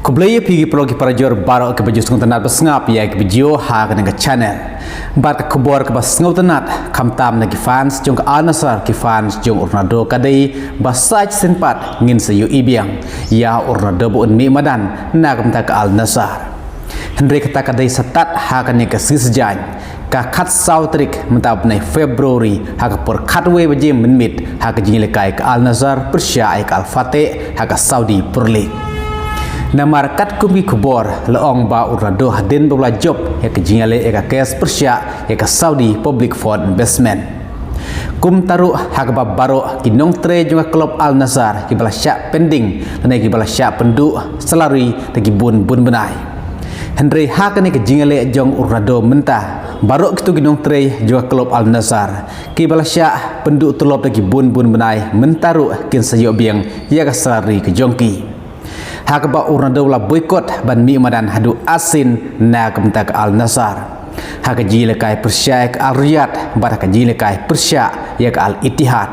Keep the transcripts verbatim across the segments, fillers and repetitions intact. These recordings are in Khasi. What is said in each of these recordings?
Khublei ïa phi ki paralok ki parajor baroh kiba ju sngewtynnat ba sngap ïa ki video ha kane ka channel. Bad ka khubor kaba sngewtynnat, khamtam na ki fans jong ka Al Nassr, ki fans jong u Ronaldo ka dei ba sa shisien pat ngin sa ïohi biang ïa u Ronaldo ba un mih madan na ka bynta ka Al Nassr. Hynrei kata ka dei sa tad ha kane ka sngi Saitjaiñ, ka khatsaw tarik mynta u bnai February, ha ka por khatwei baje mynmiet, ha ka jingïalehkai ka Al Nassr pyrshah ïa ka Al Fateh ha ka Saudi Pro League. Namar katkum ki khubor la ong ba u Ronaldo hadien ba u la jop ïa ka jingïaleh ïa ka case pyrshah ïa ka Saudi Public Fund Investment. Kumta ruh ha kaba baroh ki nongtrei jong ka club Al Nassr kiba la shah pending lane kiba la shah pynduh salary da ki bun bun bnai. Hynrei ha kane ka jingïaleh jong u Ronaldo mynta, baroh kito ki nongtrei jong ka club Al Nassr kiba la shah pynduh tulop da ki bun bun bnai mynta ruh kin sa ïoh biang ïa ka salary ka jong ki. Ha kaba u Ronaldo u la boycott ban mih madan haduh arsien na ka bynta ka Al Nassr. Ha ka jingïalehkai pyrshah ïa ka Al Riyadh bad ha ka jingïalehkai pyrshah ïa ka Al Ittihad.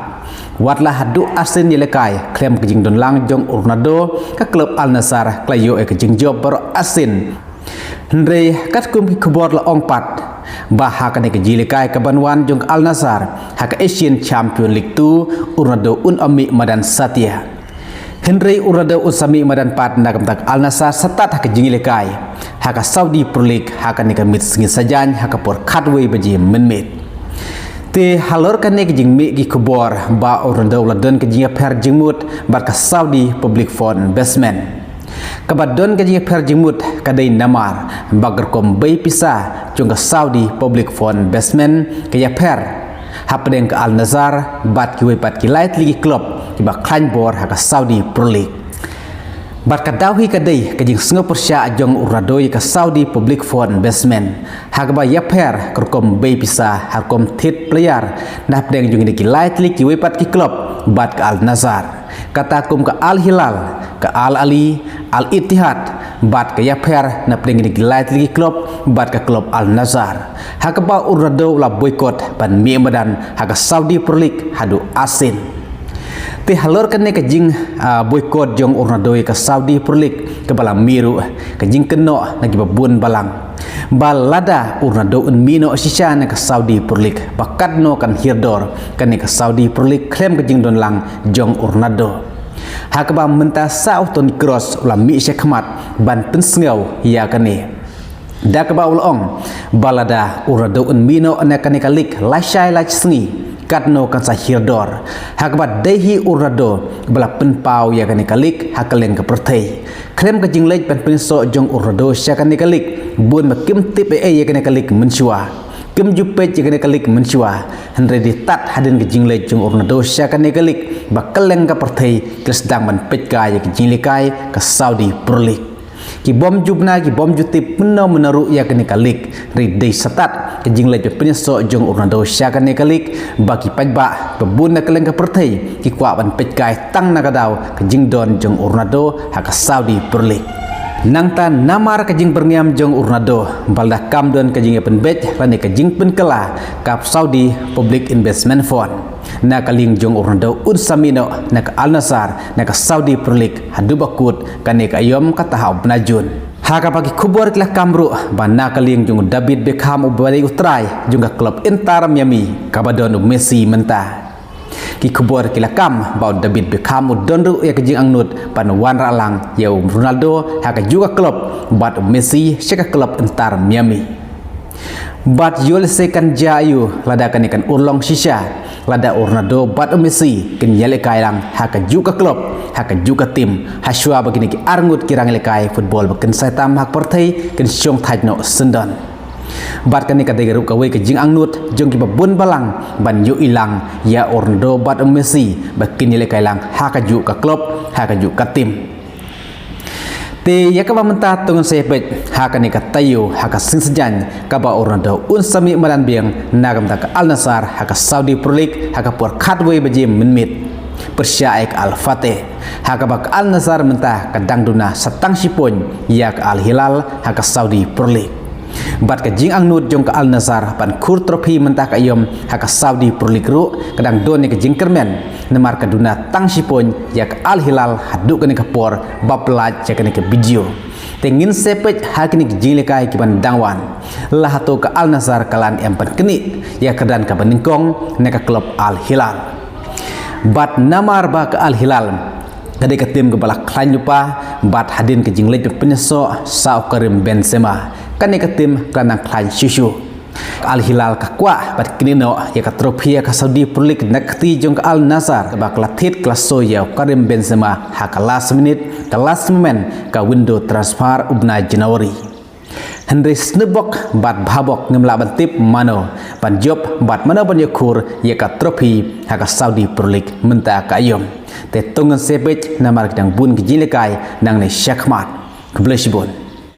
Wat la haduh arsien ïalehkai, khlem ka jingdon lang jong u Ronaldo, ka club Al Nassr ka la ïoh ïa ka jingjop baroh arsien. Hynrei katkum ki khubor la ong pat ba ha kane ka jingïalehkai kaban wan jong ka Al Nassr ha ka Asian Champion League two, u Ronaldo un ym mih madan satia. Hynrei u Ronaldo un sa mih madan pat na ka bynta ka Al Nassr sa tad ha ka jingïalehkai ha ka Saudi Pro League ha kane ka miet sngi Saitjaiñ ha ka por khatwei baje mynmiet. Te halor kane ka jingmih ki khubor ba u Ronaldo u la don ka jingïapher jingmut bad ka Saudi Public Fund Investment. Kaba don ka jingïapher jingmut ka dei namar ba ka rukom bei pisa jong ka Saudi Public Fund Investment ka ïapher hapdeng ka Al Nassr bad kiwei pat ki lai tylli ki club kiba khlaiñ bor ha ka Saudi Pro League. Bad ka daw hi ka dei ka jingsngewpyrshah jong u Ronaldo ïa ka Saudi Public Fund Investment ha kaba ïapher ka rukom bei pisa ha rukom thied player na hapdeng jong kine ki lai tylli kiwei pat ki club bad ka Al Nassr. Kata kum ka Al Hilal, ka Al Ahli, Al Ittihad, bad ka ïapher na pdeng kine ki lai tylli ki club bad ka club Al Nassr. Ha kaba u Ronaldo u la boycott ban mih madan ha ka Saudi Pro League haduh arsien. Te halor kane ka jing, ah, boycott jong u Ronaldo ïa ka Saudi Pro League kaba la mih ruh ka jingkynnoh na kiba bun balang ba lada u Ronaldo un mih noh shisha na ka Saudi Pro League ba katno kan hiar dor kane ka Saudi Pro League khlem ka jingdon lang jong u Ronaldo. Ha kaba mynta sa u Toni Kroos u la mih sha khmat ban pynsngew ïa kane, da kaba u la ong ba lada u Ronaldo un mih noh na kane ka league lashai lashisngi, katno kan sa hiar dor. Ha kaba dei hi u Ronaldo ba la pynpaw ïa kane ka league ha kylleng ka pyrthei. Khlem ka jingleit ban pynïasoh jong u Ronaldo sha kane ka league, bun ba kim tip ei ei ïa kane ka league mynshuwa. Kim ju peit ïa kane ka league mynshuwa. Hynrei dei tad hadien ka jingleit jong u Ronaldo sha kane ka league ba kylleng ka pyrthei ki la sdang ban peit kai ïa ka jingïalehkai ka Saudi Pro League. Ki bym ju bna, ki bym ju tip mynno mynno ruh ïa kane ka league. Hynrei dei sa tad ka jingleit ban pynïasoh jong u Ronaldo sha kane ka league ba ki paidbah ba bun na kylleng ka pyrthei ki kwah ban peit kai tang na ka daw ka jingdon jong u Ronaldo ha ka Saudi Pro League. Nangta namar ka jingbyrngiam jong u Ronaldo ba lada kam don ka jingïapynbeit lane ka jingpynkylla ka Saudi Public Investment Fund, na ka liang jong u Ronaldo un sa mih noh na ka Al Nassr na ka Saudi Pro League haduh ba kut kane ka aïom, kata ha u bnai Jun. Ha kaba ki khubor ki la kam ruh ba na ka liang jong u David Beckham uba dei u trai jong ka club Inter Miami kaba don u Messi mynta. Ki khubor ki la kam ba u David Beckham u don ruh ïa ka jingangnud ban wanrah lang ïa u Ronaldo ha kajuh ka club bad u Messi sha ka club Inter Miami. Bad ïoh lehse kan jia aiu lada kane kan urlong shisha, lada u Ronaldo bad u Messi kin ïalehkai lang ha kajuh ka club, ha kajuh ka team, hashwa ba kine ki arngut ki rangïalehkai football ba kin sa ïatam ha ka pyrthei kin shong thait noh syndon. Bad kane ka dei ruh kawei ka jingangnud jong kiba bun balang ban ïohi lang ïa u Ronaldo bad u Messi ba kin ïalehkai lang ha kajuh ka club, ha kajuh ka team. Te ïa kaba mynta to ngin sa ïa peit ha kane ka taïew ha ka sngi Saitjaiñ kaba u Ronaldo un sa mih madan biang na ka bynta ka Al Nassr ha ka Saudi Pro League ha ka por khatwei baje mynmiet pyrshah ïa ka Al Fateh. Ha kaba ka Al Nassr mynta ka dang duna sa tang shi point ïa ka Al Hilal ha ka Saudi Pro League. Bad ka jingangnud jong ka Al Nassr ban khur trophy mynta ka aïom ha ka Saudi Pro League ruh ka dang don ïa ka jingkyrmen Namar ka duna tang shi point ïa ka Al Hilal haduh kane ka por ba pynlait ïa kane ka video. Te ngin sa peit ha kine ki jingïalehkai ki ban dang wan. La hato ka Al Nassr ka la ym pynknieh ïa ka kyrdan kaba nyngkong na ka klub Al Hilal. Bad namar ba ka Al Hilal ka dei ka tim kaba la khlaiñ lypa, bad hadien ka jingleit pynïasoh sa u Karim Benzema, kane ka tim ka la nang khlaiñ shuh shuh. Al Hilal ka kwah ban knieh noh ïa ka trophy ïa ka Saudi Pro League na ka kti jong ka Al Nassr, kaba ka la thied ka la soi ïa u Karim Benzema ha ka last minute, ka last moment ka window transfer u bnai January. Hynrei sniewbok bad bhabok ngim lah ban tip mano ban jop bad mano ban ïakhur ïa ka trophy ha ka Saudi Pro League mynta ka aïom. Te to ngin sa peit namar ki dang bun ki jingïalehkai nangne shakhmat. Khublei shibun.